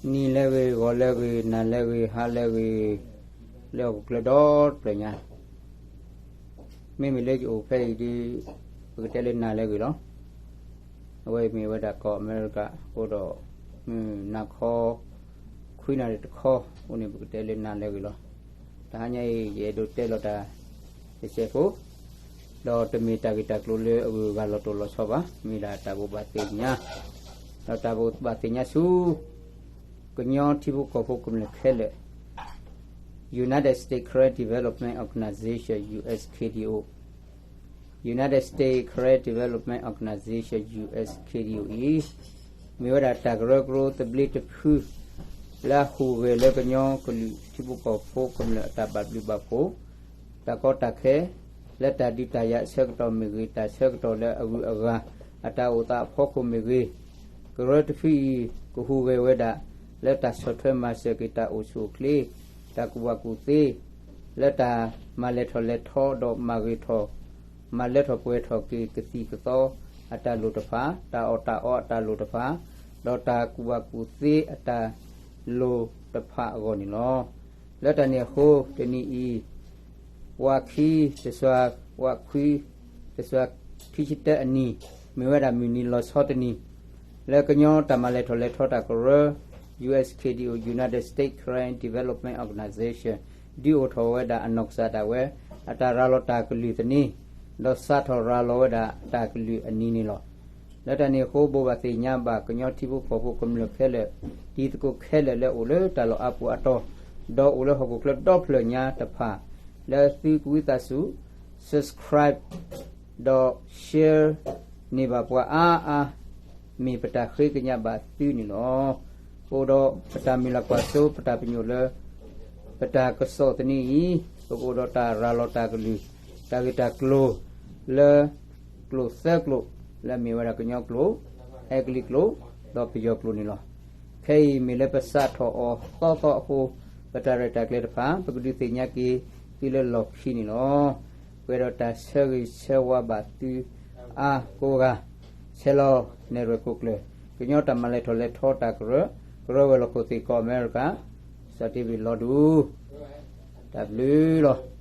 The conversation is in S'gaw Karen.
နံၤလၢအဂ့ၤ, ဂီၤလၢအဂ့ၤ, နၤလၢအဂ့ၤ, ဟါလၢအဂ့ၤ, လၢဟီၣ်ခိၣ်ချၢဒီတဖျၢၣ်ညါ, မ့မ့ၢ်လၢယအိၣ်ဖဲအံၤဒီး ပကတဲလၢနၤလၢအဂ့ၤလီၤ. အဝဲအံၤမ့ၢ်ဝဲဒၣ်ကီၢ်အမဲရကၤအဃိဒီး မုၢ်နၤခီ ခွံနၣ်ရံၣ်တခီအဃိန့ၣ် ပကတဲလၢနၤလၢအဂ့ၤလီၤ. တဟါညါအံၤ ယအဲၣ်ဒိးတဲလီၤတၢ်တစဲးဖိ ဒီးတမ့ၢ်တၢ်ဂ့ၢ်တၢ်ကျိၤလၢအဂုၤအဂၤလီၤတိၢ်လီၤဆီဘၣ်, မ့ၢ်ဒၣ်တၢ်ဘိးဘၣ်သ့ၣ်ညါ, ဒီးတၢ်ဘိးဘၣ်သ့ၣ်ညါဆူ ကညီထံဖိကီၢ်ဖိကမျၢၢ်ခဲလၢာ် United States Karen Development Organization, U S K D O, United States Karen Development Organization, U S K D O အံၤ မ့ၢ်ဝဲဒၣ်တၢ်ကရၢကရိသဘျ့တဖု လၢအဟူးဂဲၤလၢကညီကလုာ်ထံဖိကီၢ်ဖိကမျၢၢ်အတၢ်ဘၣ်ဘျုးဘၣ်ဖှိၣ်, တၢ်ကီတၢ်ခဲ လၢတၢ်ဒုးတၢ်ယၤအဆၢကတီၢ်မ့ၢ်ဂ့ၤ, တၢ်ဆၢကတီၢ်လၢအဂုၤအဂၤ အတၢ်အိၣ်သးအဖီခိၣ်မ့ၢ်ဂ့ၤ, ကရၢတဖုအံၤ ကဟူးဂဲၤဝဲဒၣ် လၢတၢ်ဆီၣ်ထွဲမၤစၢၤက့ၤတၢ်အိၣ်ဆူၣ်အိၣ်ချ့, တၢ်ကူၣ်ဘၣ်ကူၣ်သ့, လၢတၢ်မၤလဲၤထီၣ်လဲၤထီဒီးမၤဂ့ၤထီၣ် မၤလၢထီၣ်ပှဲၤထီၣ်က့ၤကသံၣ်ကသီအတၢ်လိၣ်တဖၣ်, တၢ်အီၣ်တၢ်အီအတၢ်လိၣ်တဖၣ်, ဒီးတၢ်ကူၣ်ဘၣ်ကူၣ်သ့အတၢ်လိၣ်တဖၣ်အဂီၢ်န့ၣ်လီၤ. လၢတၢ်န့ၣ်အဃိ တနံၤအံၤ ဝးခံ တစွၤ ဝးခွံ တစွၤ ခံဆံတၢအနံၤ, မ့ၢ်ဝဲဒၣ်မုၢ်နံၤလီၤဆီတနံၤ, လၢကညီတၢ်မၤလဲၤထီၣ်လဲၤထီတၢ်ကရၢ U S K D O, United States Karen Development Organization ဒုးအိၣ်ထီၣ်ဝဲဒၣ်အနီၢ်ကစၢ်ဒၣ်ဝဲ အတၢ်ရၤလီၤတၢ်ကလုၢ်သန့, ဒီးစးထီၣ်ရၤလီၤဝဲဒၣ်တၢ်ကလုၢ်အနံၤန့ၣ်လီၤ. လၢတၢ်န့ၣ်အဃိ ဘိးဘၣ်သ့ၣ်ညါဘၣ်ကညီထံဖိကီၢ်ဖိကမျၢၢ်ခဲလၢာ်, တံၤသကိးခဲလၢာ်လၢအိၣ်လၢတၢ်လီၢ်အါပူၤအါတီၤ, ဒီးအိၣ်လၢဟီၣ်ခိၣ်ချၢဒီဖျၢၣ်ညါတဖၣ်, လၢသုကဝံသးစူၤ subscribe ဒီး share န့ၢ်ဘၣ်ပှၤအါအါ မ့ၢ်ပတၢ်ဃ့ကညးဘၣ်သုန့ၣ်လီၤ. ပအိၣ်ဒီးပတၢ်မုၢ်လၢ်ကွၢ်စိ ပတၢ်ပညိၣ်လၢ ပတၢ်ကစီၣ်သန့အံၤ, ပကအိၣ်ဒီးတၢ်ရၤလီၤတၢ်ကလုၢ်, တၢ်ဂ့ၢ်တၢ်ကျိၤလၢ ကျိာ်သၢကျိာ် လၢအမ့ၢ်ဝဲဒၣ်ကညီကျိာ်, အဲကလံးကျိာ်, ဒီးပယီၤကျိာ်န့ၣ်လီၤ. ခဲအံၤမ့ၢ်လၢပစးထီၣ်အီၤသီသီအဃိ, ပတၢ်ရဲၣ်တၢ်ကျဲၤတဖၣ် ပကဒုးသ့ၣ်ညါက့ၤသုလၢလီၢ်ခံန့ၣ်လီၤ. ပှဲၤဒီးတၢ်ဆၢဂ့ၤဆၢဝါဘၣ်သုအါကိးဂၤ, ဆဲးလီၤနဲၣ်ရွဲၣ်ခိၣ်ကျၢၢ်, ကညီတၢ်မၤလဲၤထီၣ်လဲၤထီတၢ်ကရၢ, ကရၢဝဲၤလီၢ်ခိၣ်သ့ၣ်ကီၢ်အမဲရကၤ, စီၤဒ့ဝံးလီၤဒူ, တၢ်ဘျုးလီၤ.